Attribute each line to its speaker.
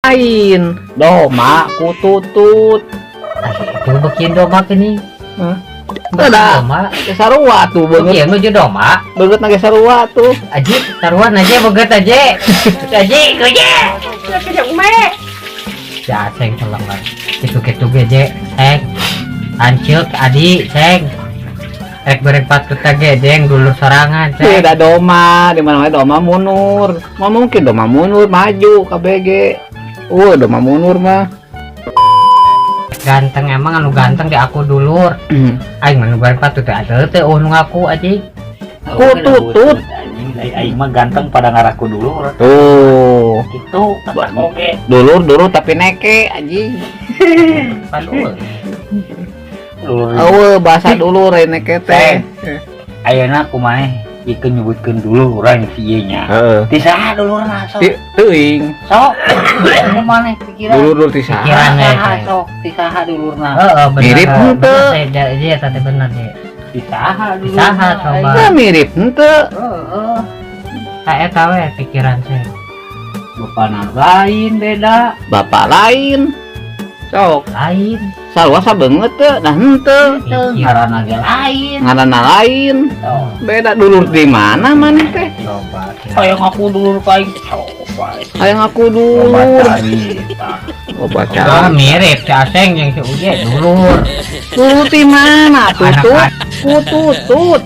Speaker 1: Lain doma ku tutut.
Speaker 2: Ah, itu bekian doma gini.
Speaker 1: Hah?
Speaker 2: Bekian
Speaker 1: Ada.
Speaker 2: doma.
Speaker 1: Sarua tuh beungeut.
Speaker 2: Bekian menuju doma.
Speaker 1: Beungeut na ge sarua tuh.
Speaker 2: Aji, taruhan aja beget aja. Aji, aja. Ya, seng telengan. Gitu-gitu ge, seng. Lanceuk adi, seng. Rek goreng patut ge, jeng dulur sorangan, seng.
Speaker 1: Beda doma, di mana mana doma mundur. Mau mungkin doma mundur maju KBG. Doma mundur mah.
Speaker 2: Ganteng emang anu ganteng di aku dulur. Aing mah nu goreng patut teh ada teh oh nu ngaku aji.
Speaker 1: Ku tutut.
Speaker 3: Anjing, aing mah ganteng pada ngaraku dulu.
Speaker 1: Tuh.
Speaker 3: Gitu, oke.
Speaker 1: Dulur dulur tapi neke anjing.
Speaker 2: Padul.
Speaker 3: Dulur.
Speaker 1: Eueuh bahasa dulur neke teh.
Speaker 3: Ayeuna kumaha ikeun nyebutkeun dulur urang si ieu nya.
Speaker 1: Heeh.
Speaker 3: Ti saha dulurna sok?
Speaker 1: Teuing.
Speaker 3: Sok. Kumaha pikiran?
Speaker 1: Dulur dulur ti saha?
Speaker 2: Pikiran we,
Speaker 3: Saha
Speaker 2: Seng.
Speaker 3: sok? Ti saha dulurna?
Speaker 2: Heeh, bener.
Speaker 1: Mirip henteu.
Speaker 2: Bener, iya, tadi bener deh.
Speaker 3: Ti saha dulurna?
Speaker 2: Saha coba?
Speaker 1: Nah, mirip henteu.
Speaker 3: Heeh.
Speaker 2: Kayak eta we pikiran saya.
Speaker 3: Bapana lain beda.
Speaker 1: Bapak lain. Sok,
Speaker 2: Lain.
Speaker 1: Sarua sabeungeut teu, nah henteu.
Speaker 3: Teu ngaranna ge lain.
Speaker 1: Ngaranna lain.
Speaker 3: Sok.
Speaker 1: Beda dulur di mana maneh teh?
Speaker 2: Coba.
Speaker 3: Hayang ngaku dulur ka aing. Coba.
Speaker 1: Hayang aku dulur.
Speaker 3: Carita.
Speaker 1: Oh,
Speaker 2: Oh,
Speaker 1: baca.
Speaker 2: Mirip si Aseng yang si Uje dulur.
Speaker 1: Dulur di mana? Tutut. Ku tutut.